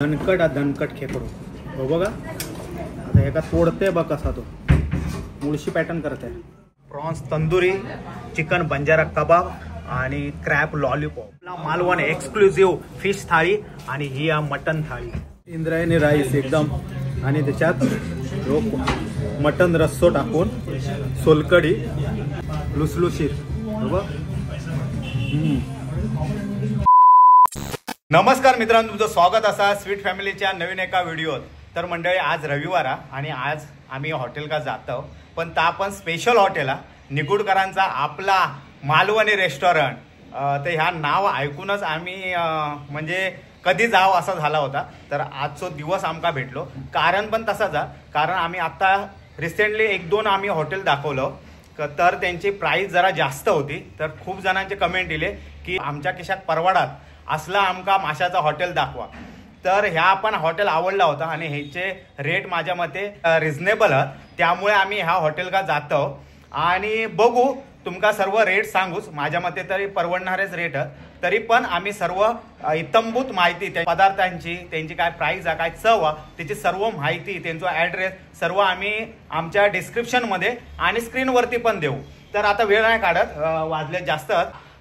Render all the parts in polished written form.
धनकट हा धनकट खेकडो हो बघा. आता एका तोडते बघ कसा तो मुळशी पॅटर्न करते. प्रॉन्स तंदुरी, चिकन बंजारा कबाब आणि क्रॅप लॉलीपॉप, मालवण एक्सक्लुझिव्ह फिश थाळी आणि ही मटन थाळी. इंद्रायणी राईस एकदम आणि त्याच्यात मटन रस्सो टाकून सोलकडी लुसलुशीर. बघ. नमस्कार मित्रांनो, तुमचं स्वागत असा स्वीट फॅमिलीच्या नवीन एका व्हिडिओत. तर मंडळी आज रविवार आणि आज आम्ही हॉटेल का जातो, पण ता पण स्पेशल हॉटेल हा निगुडकरांचा आपला मालवणी रेस्टॉरंट. तर ह्या नाव ऐकूनच आम्ही म्हणजे कधी जाव असा झाला होता. तर आजचो दिवस आमका भेटलो, कारण पण तसाच हा, कारण आम्ही आता रिसेंटली एक दोन आम्ही हॉटेल दाखवलं तर त्यांची प्राईस जरा जास्त होती. तर खूप जणांचे कमेंट दिले की आमच्या खिशात परवडात असला आमका माशाचा हॉटेल दाखवा. तर ह्या पण हॉटेल आवडला होता आणि ह्याचे रेट माझ्या मते रिझनेबल, त्यामुळे आम्ही ह्या हॉटेल का जातो आणि बघू तुमका सर्व रेट सांगूच. माझ्या मते तरी परवडणारेच रेट, तरी पण आम्ही सर्व इत्थंभूत माहिती त्या पदार्थांची, त्यांची काय प्राईस आहे, काय चव आहे, त्याची सर्व माहिती, त्यांचा ॲड्रेस सर्व आम्ही आमच्या डिस्क्रिप्शनमध्ये आणि स्क्रीनवरती पण देऊ. तर आता वेळ नाही काढत, वाजले जास्त.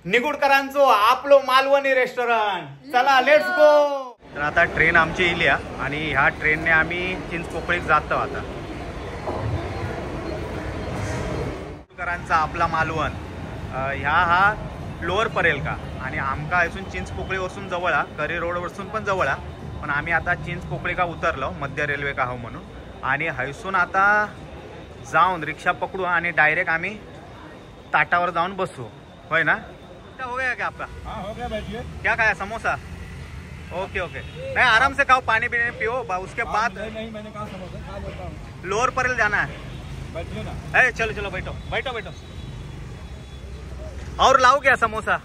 निगुडकरांचो आपलो मालवणी रेस्टॉरंट, चला let's go. तर आता ट्रेन आमची येईल आणि ह्या ट्रेनने आम्ही चिंचपोकळीत जातो. आता निगुडकरांचा आपला मालवण ह्या हा लोअर परेल का आणि आमका इथून चिंचपोकळी वसून जवळ हा, करी रोड वसून पण जवळ हा, पण आम्ही आता चिंचपोकळी का उतरलो मध्य रेल्वे का हो म्हणून. आणि हैसून आता जाऊन रिक्षा पकडू आणि डायरेक्ट आम्ही ताटावर जाऊन बसू. होय ना? हो गया क्या आपका? हाँ हो गया, बैठिए. क्या खाया? समोसा. ओके ओके, नहीं आराम से खाओ, पानी भी पियो उसके बाद. नहीं मैंने कहा समोसा खा लेता हूँ. लोअर परेल जाना है, बैठिए ना. अरे चलो चलो बैठो बैठो बैठो. और लाओ क्या समोसा?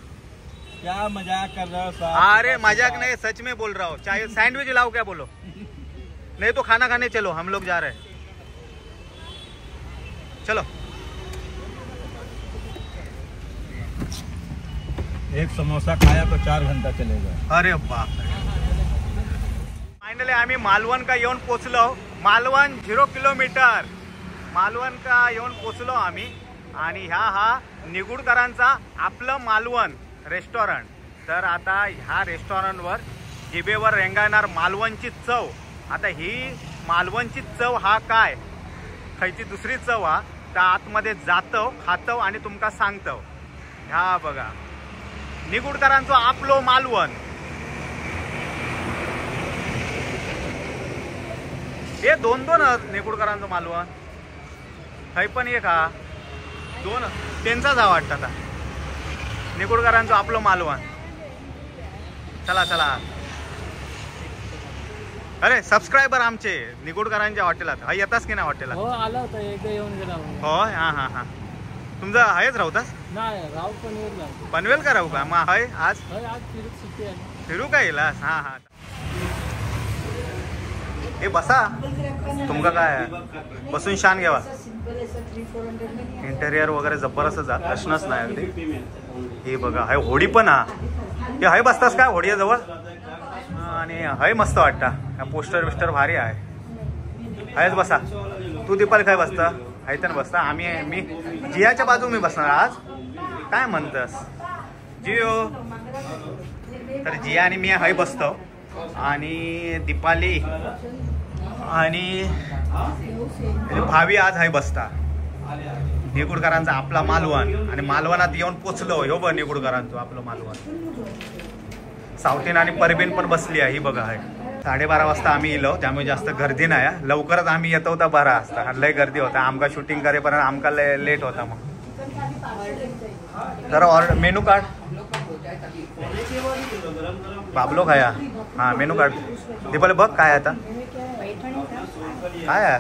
क्या मजाक कर रहे हो साहब? अरे मजाक नहीं, सच में बोल रहा हूँ. चाहे सैंडविच लाओ क्या बोलो, नहीं तो खाना खाने चलो, हम लोग जा रहे हैं. चलो. एक समोसा खाया तो 4 घंटा चलेगा. अरे बाप. फायनली आम्ही मालवण का येऊन पोचलो. मालवण 0 किलोमीटर मालवण का येऊन पोचलो आम्ही. आणि ह्या हा निगुडकरांचा आपलं मालवण रेस्टॉरंट. तर आता ह्या रेस्टॉरंटवर जिभेवर रेंगाळणार मालवणची चव. आता ही मालवणची चव हा काय खयची दुसरी चव हा, तर आतमध्ये जातो खातो आणि तुमका सांगतो. ह्या बघा निगुडकरांचो आपलो मालवण. हे दोन दोन निगुडकरांचो मालवण, थंय पण एक हा दोन त्यांचाच हा वाटतं. आता निगुडकरांचो आपलो मालवण. चला चला. अरे सबस्क्रायबर आमचे निगुडकरांच्या हॉटेलात हा येताच की नाही हॉटेलात? हो आला होता एकदा येऊन गेला. हो हा हा हा. तुमचा आहेच राहतास? नाही राव पनवेल. पनवेल का राहू का? मग हाय आज आज फिरू का येईल? हा हा. हे बसा, तुमका काय बसून शान घ्यावा. इंटेरियर वगैरे जबरदस्त जा, प्रश्नच नाही अगदी. हे बघा हाय होडी पण हा, हे हाय बसतास काय होडी जवळ आणि हाय मस्त वाटता. पोस्टर बिस्टर भारी आहे. हायच बसा. तू दीपाली काय बसता? हाय तर बसता. आम्ही मी जियाच्या बाजू मी बसणार आज. काय म्हणतस जिओ? तर जिया आणि मी हाय बसतो आणि दीपाली आणि भावी आज हाय बसता. निगुडकरांचा आपला मालवण आणि मालवणात येऊन पोचलो. ह्यो बघ निगुडकरांचो आपलं मालवण. सावतीन आणि परबीन पण बसली आहे. ही बघा आहे. 12:30 वाजता आम्ही इलो, त्यामुळे जास्त गर्दी नाही. लवकरच आम्ही येतो होता 12 वाजता, लय गर्दी होता. आमका शूटिंग करेपर्यंत आमका लय लेट होता. मग तर ऑर्डर मेनू कार्ड बाबलो खाया. हा मेनू कार्ड दीपाली बघ काय आता काय आहे.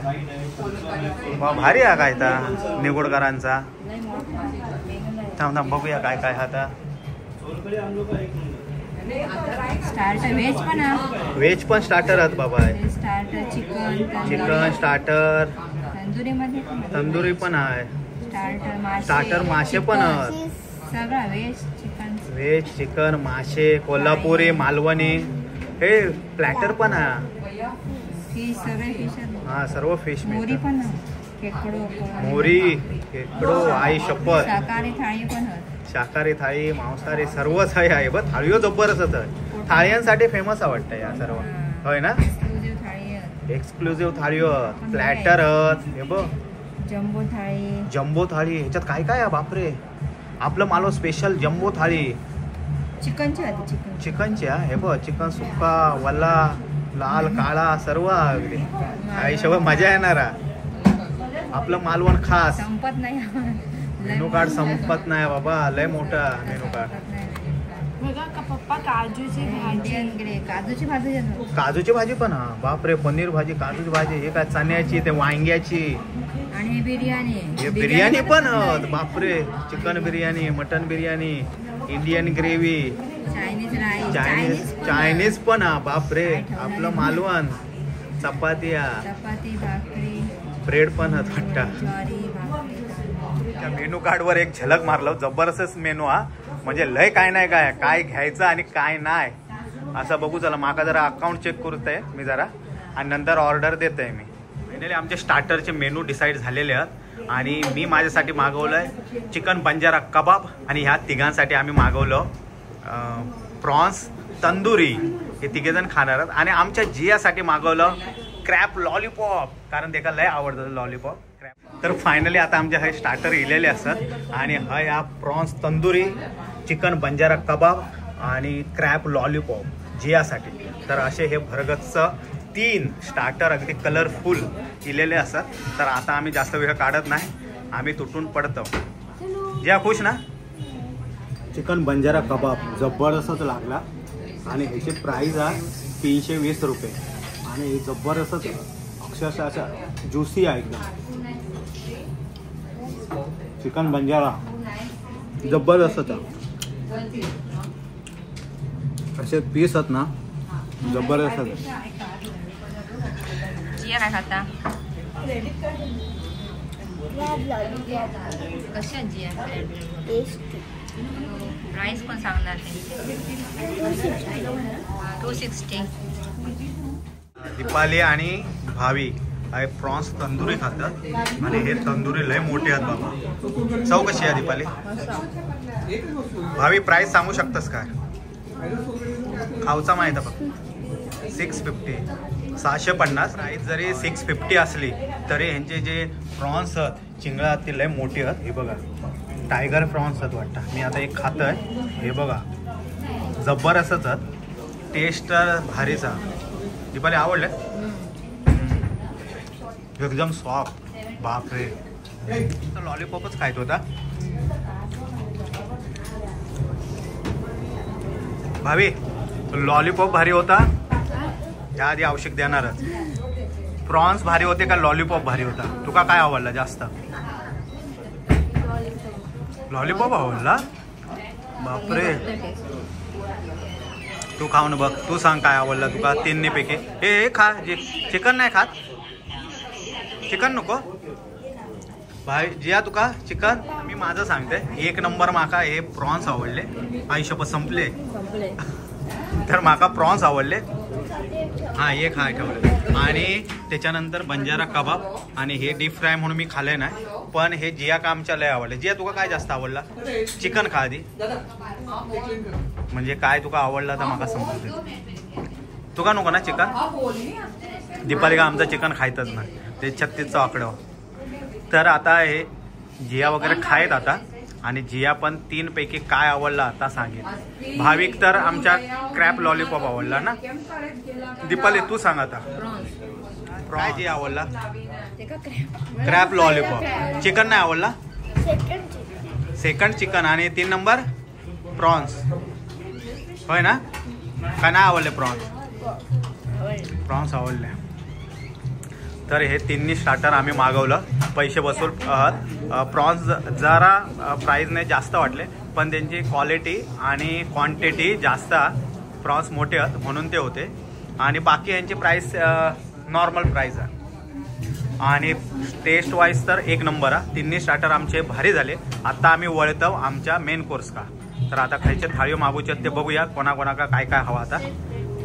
भारी आहे काय आता निगुडकरांचा. थांब थांब बघूया काय काय आता. स्टार्टर व्हेज पण व्हेज पण स्टार्टर आहेत बाबा. Starter chicken, chicken starter, tandoori मध्ये तंदुरी पण आहे. स्टार्टर मासे पण आहेत. सगळं व्हेज चिकन, व्हेज चिकन मासे, कोल्हापुरी, मालवणी. हे प्लॅटर पण आहे. फिश सगळे फिश. हा सर्व फिश. मोरी पण, खेकडो, मोरी, खेकडो, आई शपथ. शाकाहारी थाळी पण. शाकाहारी थाळी, मांसाहारी सर्वच आहे. आहे बघ थाळीयो जबरदस्त आहे. थाळ्यांसाठी फेमस आवडतं या सर्व होय ना. एक्सक्लुझिव्ह थाळी, प्लॅटर हे बघ, जम्बो थाळी. जम्बो थाळी ह्याच्यात काय काय आहे बापरे. आपलं मालो स्पेशल जम्बो थाळी. चिकनची, चिकनची हे बघ, चिकन सुक्का, वल्ला, लाल, काळा सर्व अगदी. आयुष्यभर मजा येणार. आपलं मालवण खास संपत नाही. मेनू कार्ड संपत नाही बाबा, लय मोठा मेनू कार्ड. बघा का पप्पा, काजूची भाजी, काजूची भाजी, काजूची भाजी पण. हा बापरे, पनीर भाजी, काजूची भाजी, हे काय चण्याची, ते वांग्याची, आणि बिर्याणी. हे बिर्याणी पण बापरे, chicken biryani, mutton biryani, Indian gravy, Chinese rice, Chinese पण. हा बापरे, आपलं मालवण चपाती, चपाती भाकरी, ब्रेड पण वाटतं. त्या मेनू कार्डवर एक झलक मारलं, जबरदस्त मेनू हा. म्हणजे लय काय नाही, काय काय घ्यायचं आणि काय नाही असं बघू. चला माका जरा अकाउंट चेक करतोय मी जरा आणि नंतर ऑर्डर देतोय मी. फायनली आमचे स्टार्टरचे मेनू डिसाईड झालेले आहेत आणि मी माझ्यासाठी मागवलं आहे चिकन बंजारा कबाब आणि ह्या तिघांसाठी आम्ही मागवलं प्रॉन्स तंदुरी. हे तिघेजण खाणार आहेत. आणि आमच्या जियासाठी मागवलं क्रॅप लॉलीपॉप, कारण त्याला लय आवडतं लॉलीपॉप क्रॅप. तर फायनली आता आमचे हे स्टार्टर इलेले असतात आणि हा प्रॉन्स तंदुरी, चिकन बंजारा कबाब आणि क्रॅप लॉलीपॉप जियासाठी. तर असे हे भरगच्च 3 स्टार्टर अगदी कलरफुल इलेले असतात. तर आता आम्ही जास्त वेळ काढत नाही, आम्ही तुटून पडतो. जिया खुश ना? चिकन बंजारा कबाब जबरदस्तच लागला आणि ह्याची प्राईज आहे 320 रुपये आणि हे जबरदस्तच अक्षरशः अशा ज्युसी आहे एकदम. चिकन बंजारा जबरदस्तच आहे. असे पीस आहेत ना जबरदस्त. जिया काय खाता? कशा जिया? प्राइस पण सांगणार ते 260. दीपाली आणि भावी हे प्रॉन्स तंदुरी खातात आणि हे तंदुरी लय मोठे आहेत बाबा. चव कशी आहे दीपाली? भावी प्राइस सांगू शकतस काय? खावचा माहिती बघ 650, 650. प्राइस जरी 650 असली तरी ह्यांचे जे प्रॉन्स आहेत, चिंगळा आहेत, ते लय मोठे आहेत. हे बघा टायगर प्रॉन्स आहेत वाटतं. मी आता एक खात आहे, हे बघा जबरदस्तच आहेत. टेस्ट तर भारीच आहे. दीपाली आवडले? एकदम सॉफ्ट. बापरे, तर लॉलीपॉपच खायत होता भाभी. लॉलीपॉप भारी होता, त्याआधी आवश्यक देणारच. प्रॉन्स भारी होते का लॉलीपॉप भारी होता? तुका काय आवडला जास्त? लॉलीपॉप आवडला? बापरे, तू खाऊन बघ, तू सांग काय आवडला तुका तिन्हीपैकी. हे खा, जे चिकन नाही खात, चिकन नको भाई जिया तुका चिकन. मी माझं सांगते, एक नंबर माका हे प्रॉन्स आवडले. आयुष्यभर संपले तर माका प्रॉन्स आवडले. हा एक हा ठेवले. आणि त्याच्यानंतर बंजारा कबाब आणि हे डीप फ्राय म्हणून मी खाल्ले नाही, पण हे जिया का आमच्या लय आवडले. जिया तुका काय जास्त आवडला? चिकन खा आधी, म्हणजे काय तुका आवडला तर माका समजते. तुका नको ना चिकन? दीपाली का आमचं चिकन खायतच नाही, ते 36 आकडं. तर आता हे जिया वगैरे खायत आता आणि जिया पण 3 पैकी काय आवडला आता सांगेल. भाविक तर आमच्या क्रॅप लॉलीपॉप आवडला ना. दीपाली तू सांग आता काय जी आवडला? क्रॅप लॉलीपॉप. चिकन नाही आवडला? सेकंड चिकन आणि 3 नंबर प्रॉन्स होय ना? काय नाही आवडले प्रॉन्स? प्रॉन्स आवडले. तर हे तिन्ही स्टार्टर आम्ही मागवलं, पैसे वसूल आहात. प्रॉन्स जरा प्राईजने जास्त वाटले, पण त्यांची क्वालिटी आणि क्वांटिटी जास्त, प्रॉन्स मोठे आहेत म्हणून ते होते. आणि बाकी यांची प्राईस नॉर्मल प्राईस आहे. आणि टेस्ट वाईज तर एक नंबर आहे. तिन्ही स्टार्टर आमचे भारी झाले. आता आम्ही वळतो आमच्या मेन कोर्स का. तर आता खायचे थाळी मागूचे ते बघूया कोणाकोणाका काय काय हवा. आता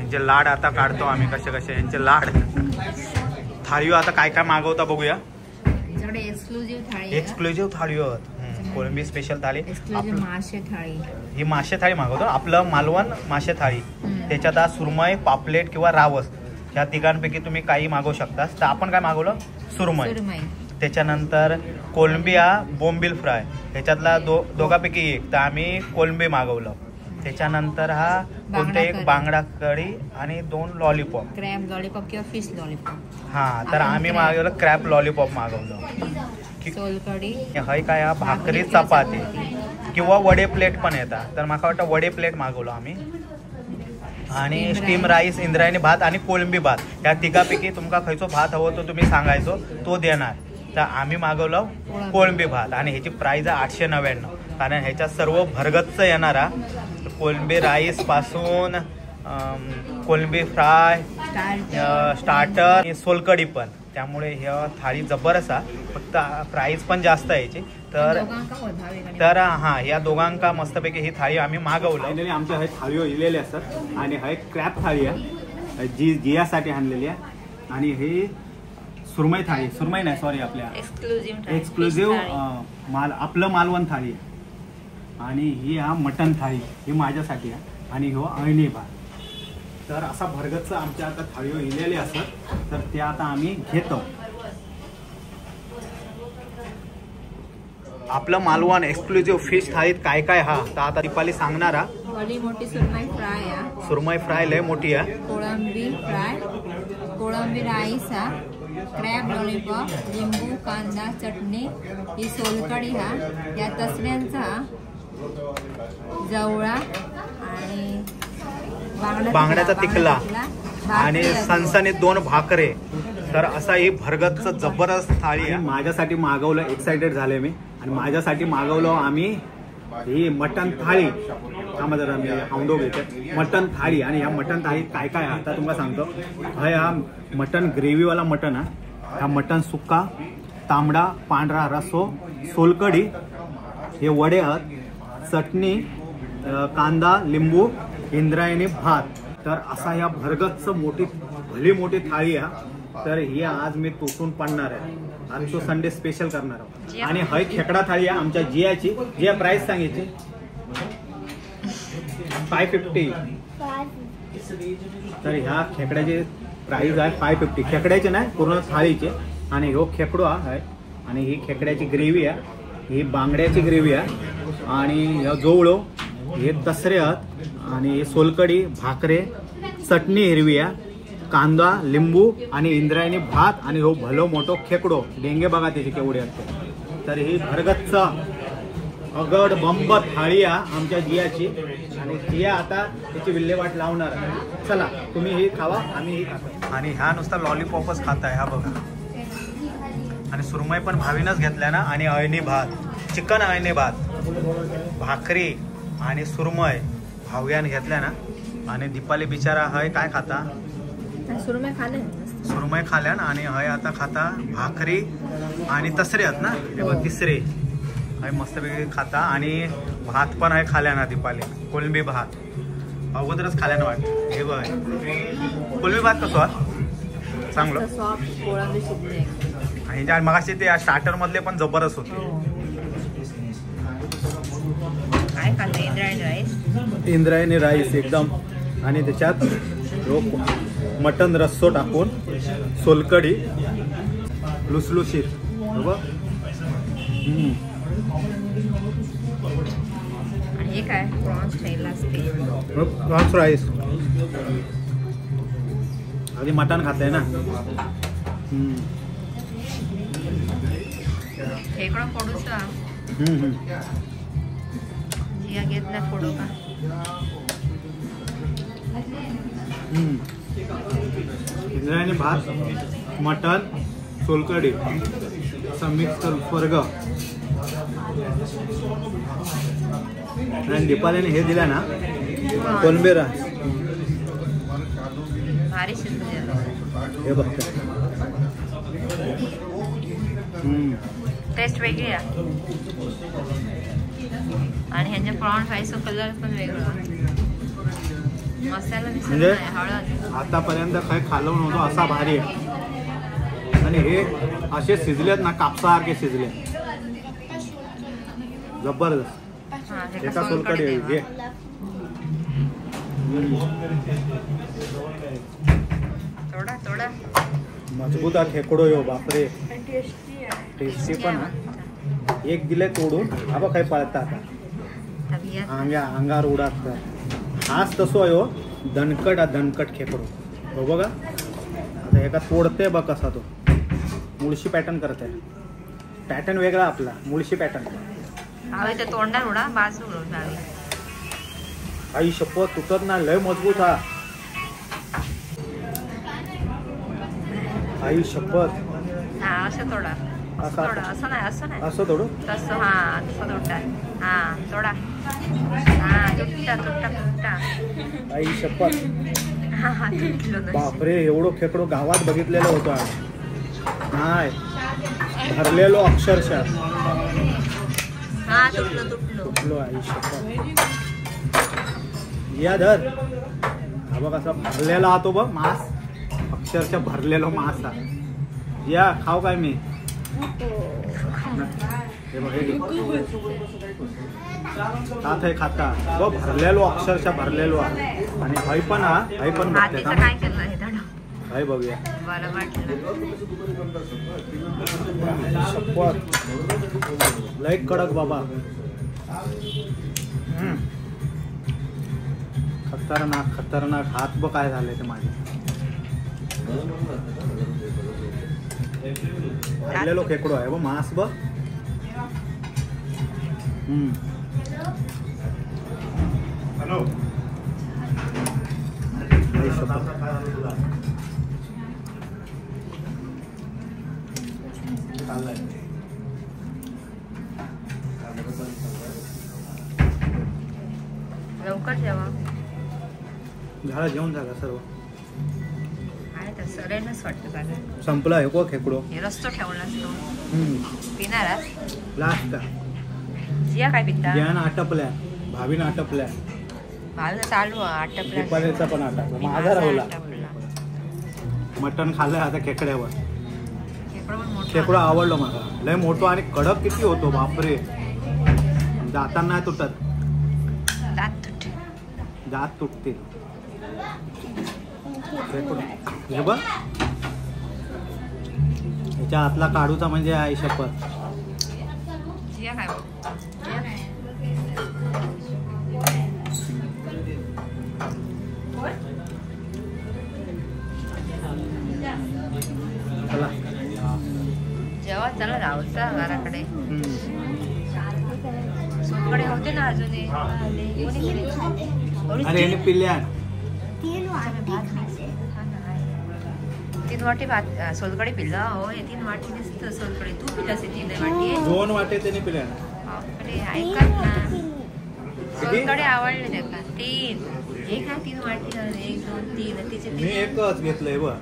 यांचे लाड आता काढतो आम्ही कसे कसे यांचे लाड. थाळी आता काय काय मागवता बघूया. एक्सक्लुझिव्ह थाळी, एक्सक्लुझिव्ह थाळी आहोत, कोळंबी स्पेशल थाळी, एक्सक्लुझिव्ह मासे थाळी. ही मासे थाळी मागवतो, आपलं मालवण मासे थाळी. त्याच्यात आज सुरमई, पापलेट किंवा रावस ह्या तिघांपैकी तुम्ही काही मागवू शकता. तर आपण काय मागवलं? सुरमई. त्याच्यानंतर कोळंबी हा बोंबील फ्राय, ह्याच्यातला दोघांपैकी एक, तर आम्ही कोळंबी मागवलं. त्याच्यानंतर हा कोणते एक बांगडा कढी आणि 2 लॉलीपॉप, क्रॅब लॉलीपॉप किंवा फिश लॉलीपॉप. हा, तर आम्ही मागवलं क्रॅब लॉलीपॉप मागवलं. सोलकढी हय काय हा भाकरी चपाती किंवा वडे प्लेट पण येतात, तर माका वाटतं वडे प्लेट मागवलं आम्ही. आणि स्टीम राईस, इंद्रायणी भात आणि कोळंबी भात, ह्या तिघापैकी तुमका खयचो भात हवो तो तुम्ही सांगायचो, तो देणार. तर आम्ही मागवलं कोळंबी भात आणि ह्याची प्राईज आहे 899, कारण ह्याच्यात सर्व भरगच्च येणारा कोळंबी राईस पासून कोळंबी फ्राय, स्टार्टर, सोलकढी पण. त्यामुळे ह्या थाळी जबरदस्त आहे, फक्त प्राईस पण जास्त आहे याची. तर तर हां, या दोघांका मस्तपैकी ही थाळी आम्ही मागवलं. फायनली आमच्या हे थाळी इलेले असतात आणि हा एक क्रॅप थाळी आहे जी जियासाठी आणलेली आहे. आणि हे सुरमई थाळी, सुरमई नाही सॉरी, आपल्या एक्सक्लुझिव्ह माल आपलं मालवण थाळी आहे. आणि ही हा मटन थाळी, ही माझ्यासाठी आहे. आणि हो अळणी भात. तर असा भरगच्च आमच्या आता थाळी इलेले असत, तर ते आता आम्ही घेतो. आपलं मालवण एक्सक्लुझिव्ह फिश थाळीत काय काय हा तर आता दीपाली सांगणार. हा मोठी सुरमई फ्राय, सुरमई फ्राय लय मोठी आहे, कोळंबी फ्राय, कोळंबी राईस हा, क्रॅब लॉलीपॉप, लिंबू कांदा चटणी, ही सोलकढी हा, या तसऱ्यांचा जवळा आणि बांगड्याचा तिकला आणि सणसणीत 2 भाकरे. तर असा ही भरगच्च जबरदस्त थाळी आहे. माझ्यासाठी मागवलं, एक्साइटेड झाले मी. आणि माझ्यासाठी मागवलं आम्ही ही मटन थाळी. हा जरा मी औंधो घेते मटन थाळी. आणि ह्या मटन थाळीत काय काय आता तुम्हाला सांगतो. हा मटन ग्रेव्हीवाला मटन हा, हा मटन सुक्का, तांबडा पांढरा रसो, सोलकढी, हे वडे आहात, चटणी, कांदा, लिंबू, इंद्रायणी भात. तर असा ह्या भरगच्च मोठी भली मोठी थाळी आहे. तर ही आज मी तुटून पडणार आहे, आजचो संडे स्पेशल करणार आहोत. आणि हय खेकडा थाळी आहे आमच्या जियाची. जिया प्राइस सांगायची 550. तर ह्या खेकड्याची प्राइस आहे 550, खेकड्याचे नाही पूर्ण थाळीचे. आणि ह्यो खेकडो आहे आणि ही खेकड्याची ग्रेव्ही आहे, ही बांगड्याची ग्रेव्ही आहे, आणि ह्यो जोवळो, हे तसरे आहात, आणि हे सोलकढी, भाकरे, चटणी हिरवी आहे, कांदा, लिंबू आणि इंद्रायणी भात. आणि हो भलो मोठो खेकडो, डेंगे बघा त्याचे केवढे असते. तर ही भरगच्च अगड बंब थाळी आहे आमच्या जियाची. आणि जिया आता त्याची विल्हेवाट लावणार आहे. चला तुम्ही ही खावा, आम्ही ही खातो. आणि ह्या नुसता लॉलीपॉपच खाताय हा बघा. आणि सुरमई पण भावीनच घेतल्या ना. आणि अळणी भात, चिकन अळणी भात, भाकरी आणि सुरमई भाव्यान घेतल्या ना. आणि दीपाली बिचारा हय काय खाता? सुरमई खाले, सुरमई खाल्या ना. आणि हय आता खाता भाकरी आणि तसरे आहेत ना, हे बघ तिसरे हय मस्तपैकी खाता. आणि भात पण हय खाल्या ना दीपाली, कोलंबी भात अगोदरच खाल्या ना वाटत. हे बघ कोलंबी भात कसो चांगलं. आणि मगाशी ते स्टार्टर मधले पण जबरदस्त होते. काय खाल्लं? इंद्रायणी राईस, इंद्रायणी राईस एकदम. आणि त्याच्यात मटन रस्सो टाकून सोलकढी लुसलुशीत. आणि हे काय प्रॉन्स ठेवला असते, प्रॉन्स राईस. आधी मटन खाते ना. खेकडो फोडूचा जिया घेतला फोडू का? इंद्रायणी भात, मटन, सोलकढी असं मिक्स करून स्वर्ग. आणि दीपालीने हे दिलं ना कोलंबी राईस, हे बघ टेस्ट वेगळी आहे. आणि ह्यांच्या प्रॉन फ्रायचा कलर पण वेगळा. मसाला म्हणजे हळद आतापर्यंत काही खाल्लं नव्हतं असा भारी आहे. आणि हे असे शिजलेत ना कापसासारखे शिजले, जबरदस्त. एका सोलकढी घे. थोडा थोडा मजबूत हा खेकडो यो, बापरे टेस्टी पण हा. एक दिले तोडून, हा बघ काय पळता आता अंग्या अंगार उडात. हाच तसो आहे हो दणकट, हा दणकट खेकडो हो बघा. आता एका तोडते बघ कसा तो मुळशी पॅटर्न करते, पॅटर्न वेगळा आपला मुळशी पॅटर्न. तोंडार उडा बाजू आई शपथ तुटत ना, लय मजबूत हा. आई शपथ. असं थोडा असं नाही, असं नाही, असं थोडं तसं. हा तसं तुटता, हा थोडा, हा तुटता तुटता तुटता. आई शपथ. हा हा तुटलो. बापरे एवढं खेकडो गावात बघितलेलं होतं नाही, भरलेलो अक्षरशः. हा तुटलो तुटलो तुटलो. आई शपथ. या धर, हा बघ असा भरलेला हा तो बघ मांस, अक्षरशः भरलेलो मांस हा. या खाऊ काय मी हे बघ, हे खात आहे खाता बघ भरलेलो अक्षरशः भरलेलो आहे. आणि हय पण हा, हय पण बघते का हय बघूया. शपथ लय कडक बाबा, खतरनाक खतरनाक. हात बघ काय झाले ते माझे, भरलेलो खेकडो आहे बघ मांस बघ. हॅलो लवकर जेवा. झालं जेवण झालं सर्व वाटतं संपला. हे खेकडो रस्तो ठेवला असतो पिणार लास्ट का जिया काय पिता ज्ञान आटपल्या, भावीन आटपल्या, भावीनं चालू आटपल्या, दीपालीचा पण आटपला, माझा राहुला. मटण खाल्लं आता खेकड्यावर. खेकडो आवडलो मला लय मोठो आणि कडक किती होतो बापरे, दातांना नाही तुटत, दात तुटतील. हे बघ ह्याच्या आतला काढूचा म्हणजे आई शपथ. चला जेव्हा चला रावचा घराकडे सोनकडे होते ना अजूनही. अरे पिल्ल्या तीन वाटी भात सोलकडी पिल्ला. हो हे तीन वाटी दिसत सोलकडी. तू पिलास तीन वाटी? दोन वाटे त्याने पिल्या. बापरे ऐकत ना, सोलकडी आवडली त्याका. तीन एक हा तीन वाटी, एक दोन तीन तिचे मी एकच घेतलंय बघ.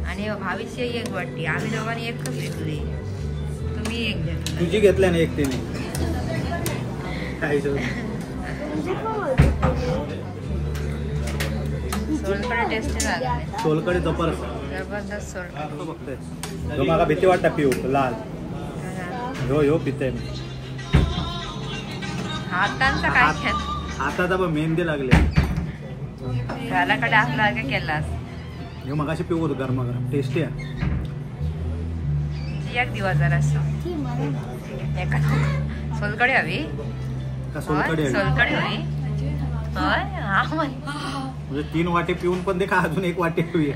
आणि भावीची एक वाटी, आम्ही दोघांनी एकच घेतली, तुम्ही एक घेतली. तुझी घेतल्या ना एक तिने. सोलकडी टेस्टी लागली, सोलकडी जबरदस्त जबरदस्त सोलकडी. बघतोय तो मला भीती वाटता पिऊ लाल ह्यो ह्यो पिते मी. हातांचा काय हाताचा पण मेहंदी लागले घराकडे असला काय केलास. ह्यो मगाशी पिऊ होतो गरमा गरम टेस्टी आहे. एक दिवस जरासं एका सोलकडी हवी का? सोलकडी हवी, सोलकडी हवी. म्हणजे तीन वाटे पिऊन पण ते का अजून एक वाटे पिऊया.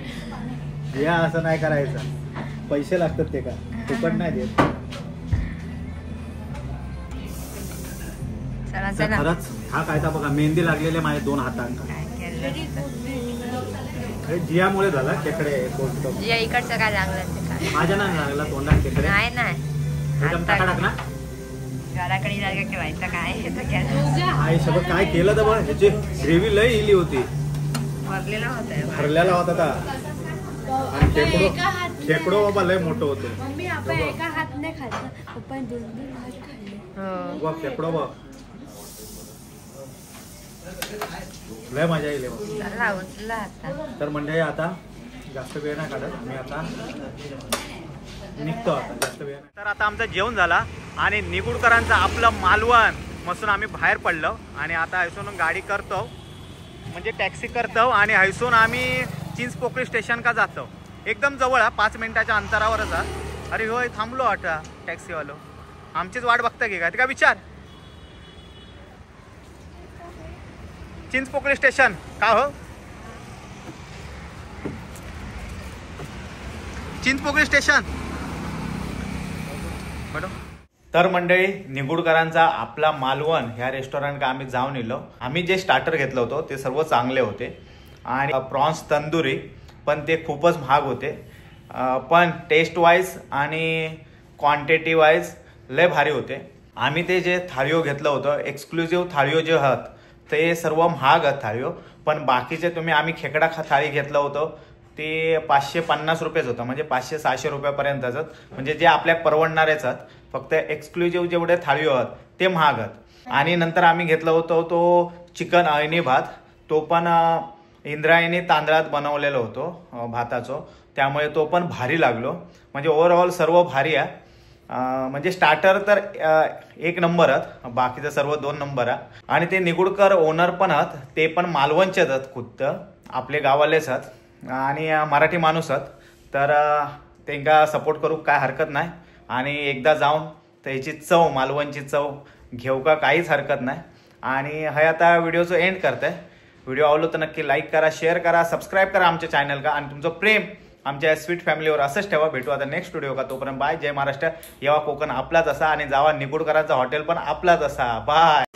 या असं नाही करायचं, पैसे लागतात ते का फुकट नाही देत. खरंच हा काय बघा मेहंदी लागलेले माझ्या दोन हातांना. जियामुळे झाला खेकडे. जिया इकडचं काय लागलं माझ्या नाही लागला तोंडात खेकडे. नाही नाही एकदम टाका टाक ना घराकडे जागा केवायचा काय आई शपथ काय केलं तर बघ ह्याची ग्रेव्ही लय इली होती, भरलेला होता भरलेला होता आता. आणि खेकडो खेकडो बाबा लय मोठं होतं. मम्मी आपण एका हात नाही खाल्लं, पप्पा दोन दोन हात खाल्ले. बघ खेकडो बघ लय मजा येईल. आता तर मंडळी आता जास्त वेळ नाही काढत, आम्ही आता निघतो आता जास्त वेळ. तर आता आमचं जेवण झाला आणि निगुडकरांचं आपलं मालवण मसून आम्ही बाहेर पडलो आणि आता हैसून गाडी करतो म्हणजे टॅक्सी करतो आणि हैसून आम्ही चिंचपोकळी स्टेशन का जातो. एकदम जवळ हा, 5 मिनिटाच्या अंतरावरच हा. अरे होय थांबलो आता टॅक्सीवालो, आमचीच वाट बघता की काय ते का विचार. चिंचपोकळी स्टेशन का हो? चिंचपोकळी स्टेशन बरोबर. तर मंडळी निगुडकरांचा आपला मालवण ह्या रेस्टॉरंट का आम्ही जाऊन इलो. आम्ही जे स्टार्टर घेतलं होतं ते सर्व चांगले होते आणि प्रॉन्स तंदुरी पण ते खूपच महाग होते, पण टेस्ट वाईज आणि क्वांटिटी वाईज लय भारी होते. आम्ही ते जे थाळीओ घेतलं होतं एक्सक्लुझिव्ह थाळीओ जे आहात ते सर्व महाग आहेत थाळीओ, पण बाकीचे तुम्ही आम्ही खेकडा थाळी घेतलं होतं ते 550 रुपयेच होतं, म्हणजे 500-600 रुपयापर्यंतच, म्हणजे जे आपल्या परवडणारेच आहेत. फक्त एक्सक्लुझिव्ह जेवढे थाळी आहोत ते महाग आहेत. आणि नंतर आम्ही घेतलं होतं तो चिकन अळणी भात, तो पण इंद्रायणी तांदळात बनवलेलो होतो भाताचो, त्यामुळे तो पण भारी लागलो. म्हणजे ओव्हरऑल सर्व भारी आहे. म्हणजे स्टार्टर तर 1 नंबर आहेत, बाकीचं सर्व 2 नंबर आहे. आणि ते निगुडकर ओनर पण आहेत, ते पण मालवणचेच आहेत, खुद्द आपले गावालेच आहेत आणि मराठी माणूस आहेत, तर त्यांना सपोर्ट करू काय हरकत नाही. आणि एकदा जाऊन त्याची चव मालवणची चव घेऊ का काहीच हरकत नाही. आणि हे आता व्हिडिओचं एंड करते. व्हिडिओ आवडलो तर नक्की लाईक करा, शेअर करा, सबस्क्राईब करा आमच्या चॅनल का, आणि तुमचं प्रेम आमच्या स्वीट फॅमिलीवर असंच ठेवा. भेटू आता नेक्स्ट व्हिडिओ का, तोपर्यंत बाय. जय महाराष्ट्र. येवा कोकण आपलाच असा आणि जावा निगुडकरांचा हॉटेल पण आपलाच असा. बाय.